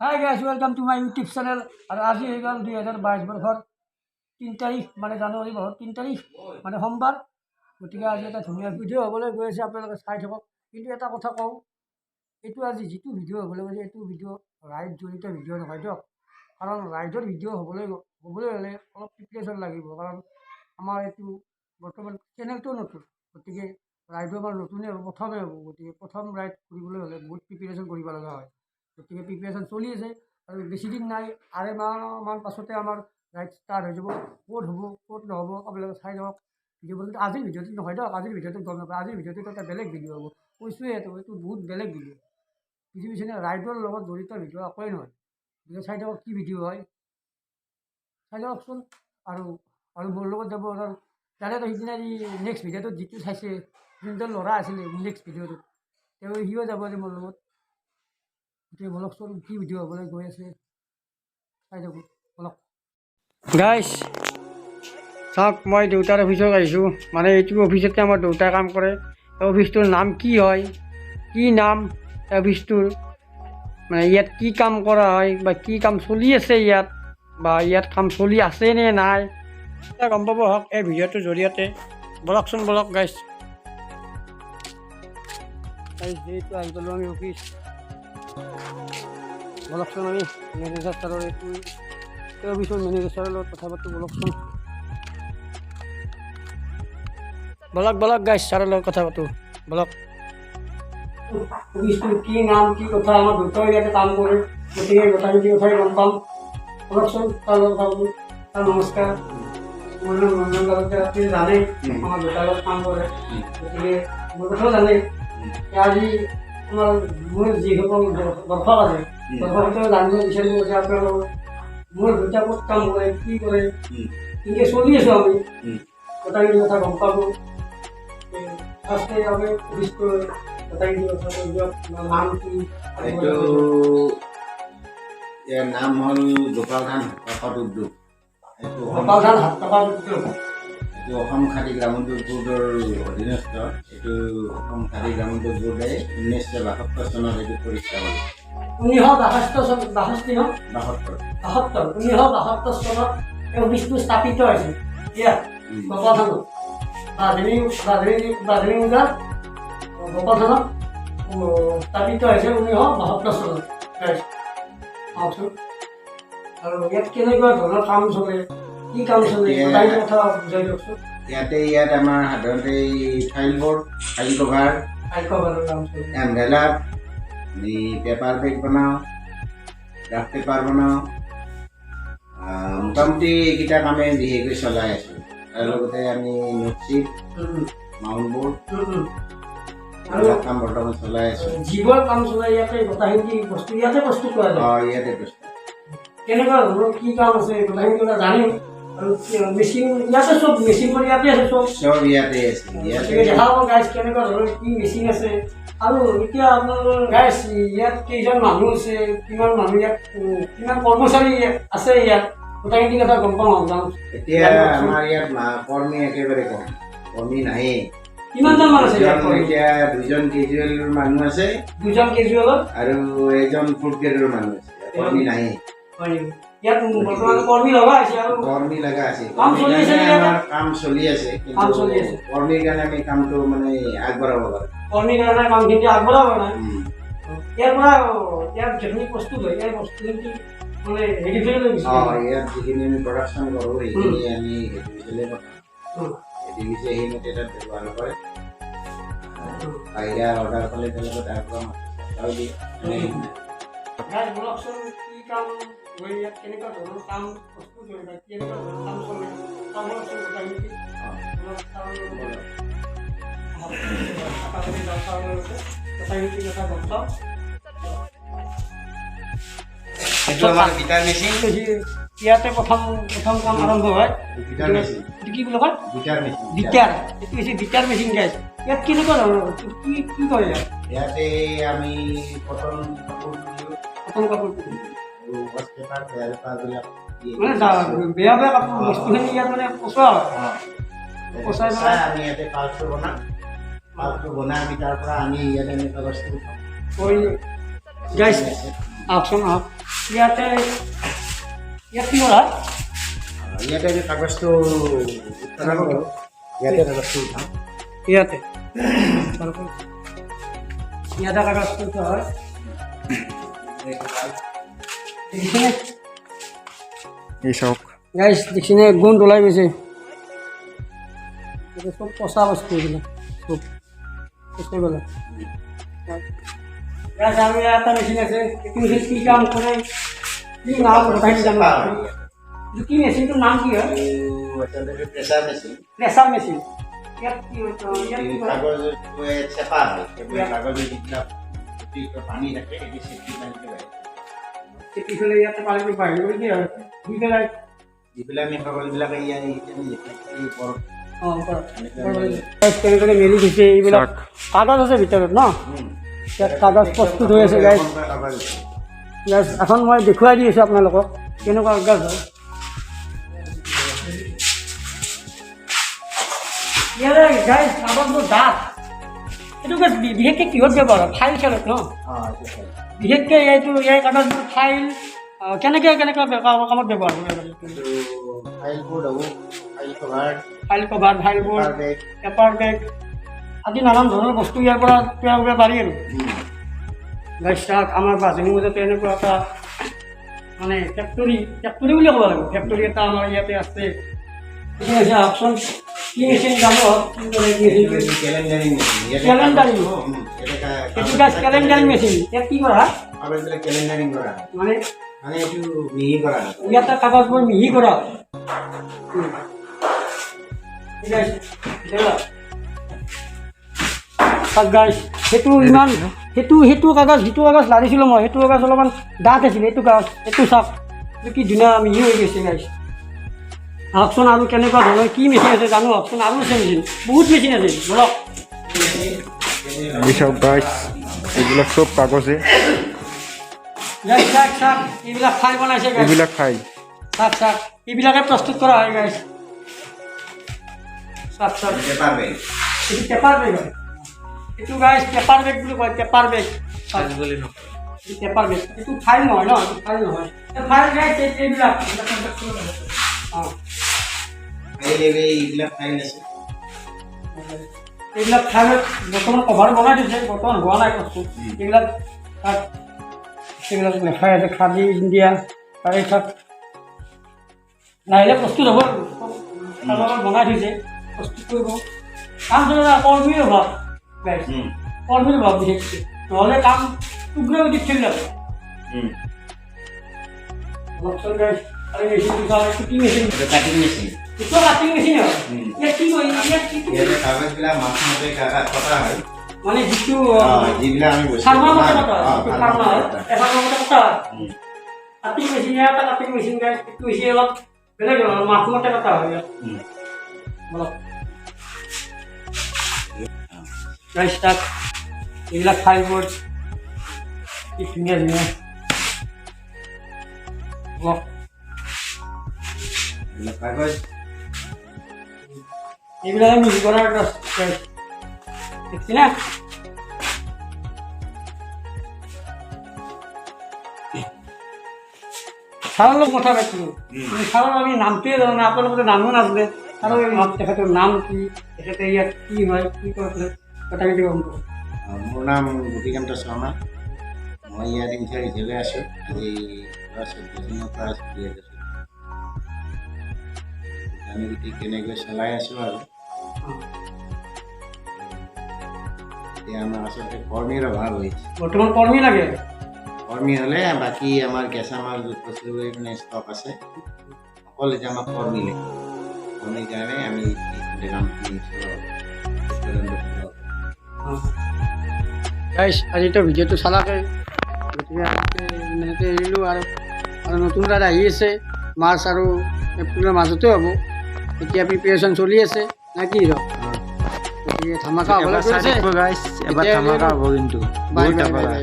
Hi guys, welcome to my YouTube channel. আৰু আজি হৈ গ'ল 2022 বৰ্ষৰ 3 তাৰিখ, মানে জানুৱাৰী মাহৰ 3 তাৰিখ, মানে সোমবাৰ। গতিকে আজি এটা ধুনীয়া ভিডিঅ' হ'বলৈ গৈ আছে, আপোনালোকে চাই থাকক। কিন্তু এটা কথা কওঁ, এইটো আজি যিটো ভিডিঅ' হ'বলৈ গৈছে, এইটো ভিডিঅ' ৰাইড জড়িত ভিডিঅ' নহয় দিয়ক। কাৰণ ৰাইডৰ ভিডিঅ' হ'বলৈ হ'লে অলপ প্ৰিপেৰেশ্যন লাগিব, কাৰণ আমাৰ এইটো বৰ্তমান চেনেলটোও নতুন। গতিকে ৰাইডো আমাৰ নতুনেই হ'ব, প্ৰথমেই হ'ব। গতিকে প্ৰথম ৰাইড কৰিবলৈ হ'লে বহুত প্ৰিপেৰেশ্যন কৰিব লগা হয়। গতিকে প্ৰিপেৰেশ্যন চলি আছে আৰু বেছি দিন নাই, আঢ়ৈ মাহমান পাছতে আমাৰ ৰাইড ষ্টাৰ্ট হৈ যাব। ক'ত হ'ব, ক'ত নহ'ব, আপোনালোকে চাই থাকক ভিডিঅ'বোৰ। কিন্তু আজিৰ ভিডিঅ'টোত নহয় দিয়ক, আজিৰ ভিডিঅ'টোত গম নাপায়। আজিৰ ভিডিঅ'টোত এটা বেলেগ ভিডিঅ' হ'ব। কৈছোঁৱেই, এইটো বহুত বেলেগ ভিডিঅ', বুজি পাইছেনে? ৰাইডৰ লগত জড়িত ভিডিঅ' একোৱেই নহয়। গতিকে চাই থাকক কি ভিডিঅ' হয়, চাই থাককচোন। আৰু মোৰ লগত যাব আৰু জানে তো, সিদিনা নেক্সট ভিডিঅ'টোত যিটো চাইছে, যোনজন ল'ৰা আছিলে নেক্সট ভিডিঅ'টোত, তেওঁ সিও যাব আজি মোৰ লগত। গতিকে বলকচোন, কি ভিডিঅ' হ'বলৈ গৈ আছে চাই থাকোঁ বলক। গাইছ, চাওক, মই দেউতাৰ অফিচত আহিছোঁ। মানে এইটো অফিচতে আমাৰ দেউতাই কাম কৰে। এই অফিচটোৰ নাম কি হয়, কি নাম অফিচটোৰ, মানে ইয়াত কি কাম কৰা হয় বা কি কাম চলি আছে ইয়াত, বা ইয়াত কাম চলি আছে নে নাই, গম পাব হওক এই ভিডিঅ'টোৰ জৰিয়তে। বলকচোন, বলক গাইছ। এইটো আহি পালোঁ আমি অফিচ। বলকচোন, আমি মেনেজাৰ ছাৰৰ, এইটো এই অফিচৰ মেনেজাৰ ছাৰৰ লগত কথা পাতোঁ বলকচোন। বলক বলক গাইছ, ছাৰৰ লগত কথা পাতোঁ বলক। অফিচটোৰ কি নাম, কি কথা, আমাৰ দেউতাও ইয়াতে কাম কৰে, গতিকে গোটেইখিনি কথাই গম পাম। বলকচোন, তাৰ লগত কথা পাতোঁ। ছাৰ নমস্কাৰ, মোৰ নাম ৰঞ্জন তালুকদাৰ। আপুনি জানেই, আমাৰ দেউতাৰ লগত কাম কৰে, গতিকে মোৰ কথাও জানে। আজি আমাৰ মোৰ যিসকল দৰ্শক আছে, দৰ্শকসকলে জানিব বিচাৰিব যে আপোনালোকৰ মোৰ দেউতা ক'ত কাম কৰে, কি কৰে, কেনেকৈ চলি আছোঁ আমি, গোটেইখিনি কথা গম পাব। ফাৰ্ষ্টে আমি অফিচটোৰ গোটেইখিনি কথা কৈ দিয়ক, নাম কি? এইটো ইয়াৰ নাম হ'ল গোপালধান হাতপাত উদ্যোগ। এইটো গোপালধান হাতপাত উদ্যোগ। এইটো অসম খাদী গ্ৰামোদ্যোগ বোৰ্ডৰ অধীনস্থ। এইটো অসম খাদী গ্ৰামোদ্যোগ বোৰ্ডে 1972 চনত এইটো প্ৰতিষ্ঠা কৰে। 1962 চন, 62 ন? 72। 72, 1972 চনত এই অফিচটো স্থাপিত হৈছিল ইয়াত গোপালথানত, বাঘিনী পূজাত গোপালথানত স্থাপিত হৈছে 1972 চনত। আহকচোন, আৰু ইয়াত কেনেকুৱা ধৰণৰ কাম চলে, কি কাম চলে, গোটেইখিনি কথা বুজাই দিয়কচোন। ইয়াত আমাৰ সাধাৰণতে file board, file cover, file কভাৰৰ কাম চলে। এনভেলাপ, আমি পেপাৰ বেগ বনাওঁ, গ্ৰাফ পেপাৰ বনাওঁ। মোটামুটি এইকেইটা কামে বিশেষকৈ চলাই আছোঁ। তাৰ লগতে আমি নোটশ্বিট, মাউণ্ট বোৰ্ড, এইবিলাক কাম বৰ্তমান চলাই আছোঁ। যিবোৰ কাম চলে ইয়াতে, গোটেইখিনি বস্তু ইয়াতে প্ৰস্তুত কৰা যায়? অঁ, ইয়াতে প্ৰস্তুত। কেনেকুৱা ধৰণৰ কি কাম আছে গোটেইখিনি কথা জানিম। আৰু মেচিন ইয়াতে, চব মেচিনবোৰ ইয়াতে আছে চব? চব ইয়াতে আছে, ইয়াতে। গতিকে দেখাব গাইছ, কেনেকুৱা ধৰণৰ কি মেচিন আছে। আৰু এতিয়া আপোনালোকৰ গাইছ, ইয়াত কেইজন মানুহ আছে, কিমান মানুহ ইয়াত, কিমান কৰ্মচাৰী আছে ইয়াত, গোটেইখিনি কথা গম পাওঁ যাওঁ। এতিয়া আমাৰ ইয়াত কৰ্মী একেবাৰে কম, কৰ্মী নায়েই। কিমানজন মান আছে ইয়াত? এতিয়া দুজন কেজুৱেল মানুহ আছে। দুজন কেজুৱেলত। আৰু এজন ফুড গ্ৰেডৰ মানুহ আছে। কৰ্মী নায়েই। হয় নেকি? ইয়াত বৰ্তমান কৰ্মী লগা হৈছে আৰু কৰ্মী লগা আছে। কাম চলি আছে নে ইয়াতে? আমাৰ কাম চলি আছে। কাম কিন্তু চলি আছে। কৰ্মীৰ কাৰণে আমি কামটো মানে আগবঢ়াব পাৰোঁ। কৰ্মীৰ কাৰণে কামখিনি আগবঢ়াব নাই। ইয়াৰ পৰা, ইয়াত যিখিনি প্ৰস্তুত হয়, ইয়াৰ বস্তুখিনি মানে হেৰি লৈ গৈছে। অঁ, ইয়াত যিখিনি আমি প্ৰডাকশ্যন কৰোঁ, সেইখিনি আমি হেড অফিচলৈ পঠাওঁ। হেড অফিচে সেইমতে তাত ব্যৱহাৰ কৰে। বাহিৰা অৰ্ডাৰ পালে তেওঁলোকে তাৰ পৰা মাল দিয়ে। গাইজ, বলকচোন, কি কাম হয় ইয়াত, কেনেকুৱা ধৰণৰ কাম প্ৰস্তুত হয় বা কেনেকুৱা ধৰণৰ কাম চলে, চাওঁ বলকচোন গোটেইখিনি। অলপ চাওঁ, আশা যাওঁ চাওঁ, গোটেইখিনি কথা গম পাওঁ। সেইটো আমাৰ গীটাৰ মেচিন। ইয়াতে প্ৰথম প্ৰথম কাম আৰম্ভ হয়। Guitar machine. এইটো কি বুলি কয়? Guitar machine. Guitar, এইটো হৈছে গীটাৰ মেচিন গাইজ। ইয়াত কেনেকুৱা ধৰণৰ কি কি কৰে ইয়াত? ইয়াতে আমি কটন কাপোৰ দিওঁ। কটন কাপোৰ। আৰু ৱাছ পেপাৰ, বেয়া পেপাৰবিলাক। মানে বেয়া বেয়া কাপোৰ বস্তুখিনি ইয়াত মানে পচোৱা হয়। পচাই পেলাই আমি ইয়াতে পাল্পটো বনাওঁ। পাল্পটো বনাই আমি তাৰ পৰা আনি ইয়াতে আমি কাগজটো উঠাওঁ। গাইজ, আহকচোন, আহক। ইয়াতে ইয়াত কি কৰা হয়? ইয়াতে আমি কাগজটো উৎপাদন কৰোঁ, ইয়াতে কাগজটো উঠাওঁ। ইয়াতে কাগজটো উঠোৱা হয়। দেখিছেনে? এই চাওক। গাইছ, দেখিছেনে? গোন্ধ ওলাই গৈছে। এইটো চব পচা বস্তু, এইবিলাক চব পচি গ'লে। গাইছ, আৰু ইয়াত এটা মেচিন আছে। এইটো মেচিন কি কাম কৰে, কি নাম, কথাখিনি জানো। এইটো কি মেচিনটোৰ নাম কি হয়? এইটো আচলতে প্ৰেছাৰ মেচিন। Pressure machine. ইয়াত কি হয়? ইয়াত কি হয়? কাগজটোৱে চেপা হয়। সেইবিলাক কাগজৰ যিবিলাক অতিৰিক্ত পানী থাকে, সেইটো চেপি পানীটো বাহিৰ চেপি পেলাই ইয়াতে পানীটো বাহিৰ কৰি দিয়ে আৰু দি পেলাই দি পেলাই আমি কাগজবিলাক ইয়াত আমি এই ওপৰত অঁ, তেনেদৰে মেলি দিছে। এইবিলাক কাগজ আছে ভিতৰত ন? ইয়াত কাগজ প্ৰস্তুত হৈ আছে গাইছ। কাগজ আছে। গাইছ, এখন মই দেখুৱাই দি আছোঁ আপোনালোকক কেনেকুৱা কাগজ হয়। ইয়াৰে গাইছ, কাগজবোৰ ডাঠ। এইটো গছ বিশেষকৈ কিহত ব্যৱহাৰ হয়? ফাইল খেলত ন? অঁ, এইটো হয়। বিশেষকৈ এইটো এই কাগজবোৰ ফাইল কেনেকৈ কেনেকুৱা কামত ব্যৱহাৰ কৰিব পাৰি? এইটো ফাইল বোৰ্ড হ'ব, file cover. File cover, file board. Paper bag. Paper bag আদি নানান ধৰণৰ বস্তু ইয়াৰ পৰা তৈয়াৰ কৰিব পাৰি। আৰু গাইছ চাওক, আমাৰ বাজনী মাজতে এনেকুৱা এটা মানে ফেক্টৰী, ফেক্টৰী বুলি ক'ব লাগিব, ফেক্টৰী এটা আমাৰ ইয়াতে আছে। কি হৈছে আহকচোন, কি মেচিন জানো হওক, কি কৰে কি মেচিন? কেলেণ্ডাৰিং মেচিন। কেলেণ্ডাৰিং। এইটো গাইছ কেলেণ্ডাৰিং মেচিন। ইয়াত কি কৰা? কাগজবিলাক কেলেণ্ডাৰিং কৰা হয়। মানে? মানে এইটো মিহি কৰা হয়। ইয়াতে কাগজবোৰ মিহি কৰা হয়। ঠিক আছে, চাওক গাইছ, সেইটো ইমান সেইটো সেইটো কাগজ, যিটো কাগজ লাৰিছিলোঁ মই, সেইটো কাগজ অলপমান ডাঠ আছিলে। এইটো কাগজ, এইটো চাওক, এইটো কি ধুনীয়া মিহি হৈ গৈছে গাইছ। আহকচোন, আৰু কেনেকুৱা ধৰণৰ কি মেচিন আছে জানো আহকচোন। আৰু আছে মেচিন, বহুত মেচিন আছে, বলক। এই চাওক গাইছ, এইবিলাক চব কাগজে। গাইছ, চাওক চাওক, এইবিলাক ফাইল বনাইছে গাইছ। এইবিলাক ফাইল। চাওক চাওক, এইবিলাকে প্ৰস্তুত কৰা হয় গাইছ। চাওক চাওক। Paper bag. এইটো পেপাৰ বেগ হয়। এইটো গাইছ পেপাৰ বেগ বুলি কয়, পেপাৰ বেগ। বুলি নকয়। এইটো পেপাৰ বেগ, এইটো ফাইল নহয় ন? এইটো ফাইল নহয়। এই ফাইল গাইছ এইবিলাক। অঁ। ফাইল, এইবিলাক ফাইল আছে। এইবিলাক ফাইলত বৰ্তমান কভাৰ বনাই থৈছে, বৰ্তমান হোৱা নাই প্ৰস্তুত। এইবিলাক তাত সেইবিলাক লেখাই আছে খাদী ইণ্ডিয়া। তাৰে তাত লাহে লাহে প্ৰস্তুত হ'ব আৰু চব বনাই থৈছে, প্ৰস্তুত কৰিব। কাম চলি, কৰ্মীৰ অভাৱ গাইছ, কৰ্মীৰ অভাৱ বিশেষকৈ। নহ'লে কাম তীব্ৰ গতিত চলি যাব। অলপচোন গাইছ, আৰু মেচিনটো চাওঁ, এইটো কি মেচিন? এইটো কাটিং মেচিন। এইটো কাটিং মেচিন হয়। ইয়াত কি কয়? ইয়াত কি? ইয়াতে কাগজবিলাক মাপমতে কটা হয়। মানে যিটো যিবিলাক আমি বস্তু ফাৰ্মা মতে বনাওঁ, কটা হয়, যিটো ফাৰ্মা ফাৰ্মা হয়, মতে কটা। এই ফাৰ্মা মতে কটা হয়। কাটিং মেচিন, এটা কাটিং মেচিন গাইছ। এইটো হৈছে অলপ বেলেগ ধৰণৰ, মাপ মতে কটা হয় ইয়াত। বলক গাইছ, তাত এইবিলাক ফাইল বৰ্ড, কি ধুনীয়া ধুনীয়া। বলক। এইবিলাক কাগজ। এইবিলাক মিহি কৰাৰ গছ গাইছ, দেখছি না? ছাৰৰ লগত কথা পাতিলোঁ, কিন্তু ছাৰৰ আমি নামটোৱে জানো নাই। আপোনালোকে নামো নাজানে। ছাৰৰ এই নাম, তেখেতৰ নাম কি, তেখেতে ইয়াত কি হয়, কি কৰে, কথাখিনি গম পাওঁ। মোৰ নাম গোপীকান্ত শৰ্মা। মই ইয়াত ইনচাৰ্জ হিচাপে আছোঁ আজি 14 দিনৰ পৰা আছোঁ, 2014। আমি গোটেই কেনেকৈ চলাই আছোঁ। আৰু এতিয়া আমাৰ আচলতে কৰ্মীৰ অভাৱ হৈছে। বৰ্তমান কৰ্মী লাগে। কৰ্মী হ'লে বাকী আমাৰ কেঁচা মাল প্ৰচুৰ পৰিমাণে ষ্টক আছে। অকল এতিয়া আমাক কৰ্মী লাগে। কৰ্মীৰ কাৰণে আমি এইখিনি কামখিনি চলাব, উৎপাদনটো চলাব। গাইছ, আজিতো ভিডিঅ'টো চালাকে, গতিকে ইমানতে এৰিলোঁ। আৰু আৰু নতুন ৰাইড আহি আছে, মাৰ্চ আৰু এপ্ৰিলৰ মাজতে হ'ব। এতিয়া প্ৰিপেৰেশ্যন চলি আছে নে কি? গতিকে ধামাকা হ'বলৈ এবাৰ চাই গৈছে। থাকিব গাইছ, এবাৰ এতিয়া ধামাকা হ'ব কিন্তু বাই বহুত বাই বাই ধামাকা। বাই।